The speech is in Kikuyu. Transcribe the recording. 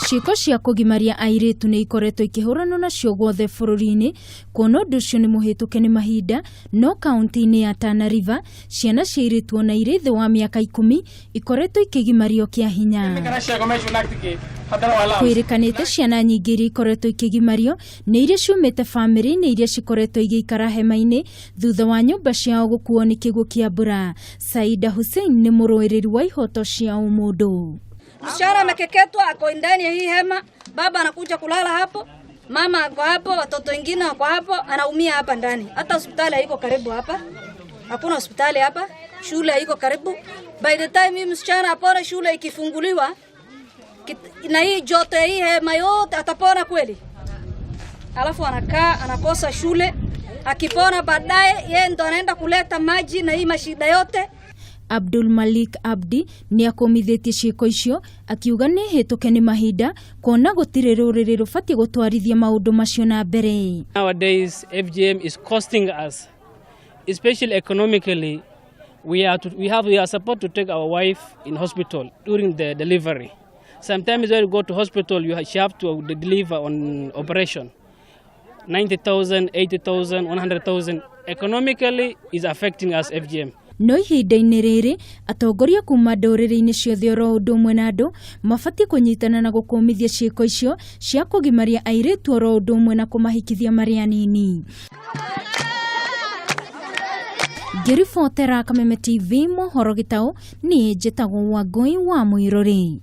Ciĩko cia kũgimaria airĩtu nĩ ikoretwo ikĩhũranwo nacio guothe bũrũri-inĩ, kuona ũndũ ũcio nĩ mũhĩtũke nĩ mahinda, no kaunti-inĩ ya Tana River, ciana cia airĩtu ona irĩ thĩ wa mĩaka ikũmi ikoretwo ikĩgimario kĩa hinya. Kwĩrĩkanĩte ciana nyingĩ iria ikoretwo ikĩgimario nĩ iria ciumĩte bamĩrĩ-inĩ iria cikoretwo igĩikara hema-inĩ thutha wa nyũmba ciao gũkuo nĩ kĩguũ kĩa mbura. Saida Hussein nĩ mũrũĩrĩri wa ihoto cia ũmũndũ. Msichana amekeketwa ako ndani ya hii hema, baba anakuja kulala hapo, mama ako hapo, watoto wengine wako hapo, anaumia hapa ndani. Hata hospitali haiko karibu hapa, hakuna hospitali hapa, shule haiko karibu. By the time hii msichana apone, shule ikifunguliwa na hii joto ya hii hema yote, atapona kweli? Alafu anakaa anakosa shule, akipona baadaye yeye ndo anaenda kuleta maji na hii mashida yote. Abdul Malik Abdi nĩ akũmithĩtie ciĩko icio akiuga nĩ hĩtũke nĩ mahinda kuona gũtirĩ rũrĩrĩ rũbatiĩ gũtwarithia maũndũ macio na mbere. Nowadays, FGM is costing us, especially economically. We are, to, we have, we are supposed to take our wife in hospital during the delivery. Sometimes when you go to hospital, you have to deliver on operation. 90,000, 80,000, 100,000. Economically is affecting us, FGM. No ihinda-inĩ rĩrĩ atongoria kuma ndũrĩrĩ-inĩ ciothe oro ũndũ ũmwe na andũ mabatiĩ kũnyitana na gũkũmithia ciĩko icio cia kũgimaria airĩtu oro ũndũ ũmwe na kũmahikithia marĩ anini. Ngĩribotera Kameme TV mohoro gĩtaũ, niĩ njĩtagwo Wangũi wa Mũirũrĩ.